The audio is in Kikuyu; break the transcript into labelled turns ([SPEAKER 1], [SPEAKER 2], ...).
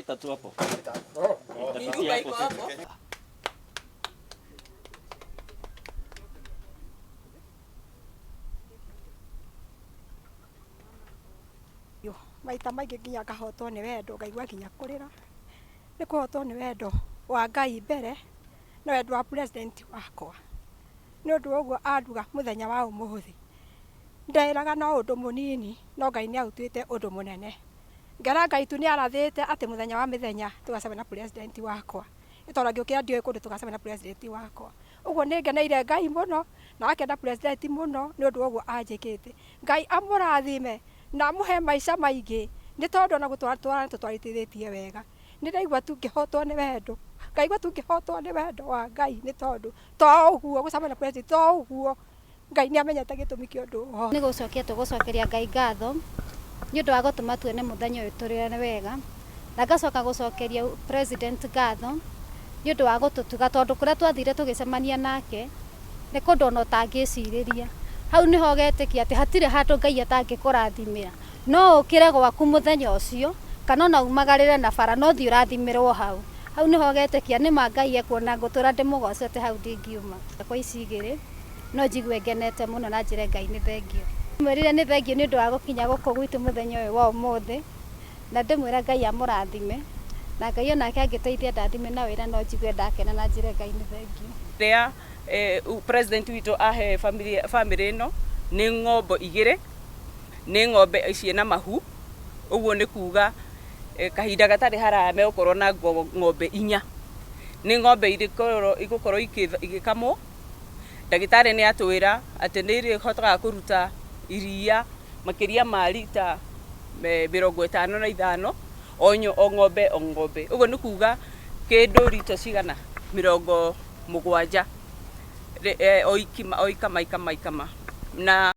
[SPEAKER 1] Itapita tu hapo.
[SPEAKER 2] Oh.
[SPEAKER 1] Itapitia hapo tu.
[SPEAKER 3] Yo, maita maingĩ nginya ngahotwo nĩ wendo ngaigua nginya kũrĩra nĩ kũhotwo nĩ wendo wa Ngai mbere na wendo wa president wakwa nĩ ũndũ wa ũguo anduga mũthenya wa ũmũthĩ nderaga no ũndũ mũnini no Ngai nĩ aũtuĩte ũndũ mũnene ngera Ngai tu nĩ arathĩte atĩ mũthenya wa mĩthenya tũgacemania na president wakwa nĩ tondũ ngĩũkĩra ndiũĩ kũndũ tũgacemania na president wakwa ũguo nĩ ngeneire Ngai mũno na akenda president mũno nĩ ũndũ wa ũguo anjĩkĩte Ngai amũrathime na amũhe maica maingĩ nĩ tondũ ona gũtwara tũtwarithĩtie wega nĩ ndaigua tu ngĩhotwo nĩ wendo ngaigua tu ngĩhotwo nĩ wendo wa Ngai nĩ tondũ to ũguo gũcemania na president to ũguo Ngai nĩ amenyete gĩtũmi kĩa ũndũ wothe.
[SPEAKER 4] Nĩ gũcokia tũgũcokeria Ngai ngatho nĩ ũndũ wa gũtũma tuone mũthenya ũyũ tũrĩ wega, na ngacoka gũcokeria president ngatho nĩ ũndũ wa gũtũtuga tondũ kũrĩa twathire tũgĩcemania nake nĩ kũndũ ona ũtangĩcirĩria. Hau nĩho ũgetĩkia atĩ hatirĩ handũ Ngai atangĩkũrathimĩra. No ũkĩre gwaku mũthenya ũcio kana ona umagarĩre na bara no ũthiĩ ũrathimĩrwo hau. Hau nĩho ũgetĩkia nĩma Ngai ekuo na ngũtũra ndĩmũgocete hau ndingiuma. Kwa ici igĩrĩ no njigue ngenete mũno na njĩre Ngai nĩ thengiũ. Ndĩmwĩrire nĩ thengiũ nĩ ũndũ wa gũkinya gũkũ gwitũ mũthenya ũyũ wa ũmũthĩ na ndĩmwĩra Ngai amũrathime na Ngai onake angĩteithia ndathime na wĩra no njigue ndakena na njĩre Ngai nĩ thengiũ.
[SPEAKER 5] Rĩa president witũ ahe family ĩno nĩ ng'ombe igĩrĩ, nĩ ng'ombe ciĩna mahu, ũguo nĩ kuga kahinda gatarĩ haraya megũkorwo na ng'ombe inya. Nĩ ng'ombe igũkorwo igĩkamwo, ndagĩtarĩ nĩ atwĩra atĩ nĩ irĩhotaga kũruta iria makĩria ma rita 55 o ng'ombe o ng'ombe. Ũguo nĩ kuga kĩndũ rita cigana 70 o ikama ikama ikama. Na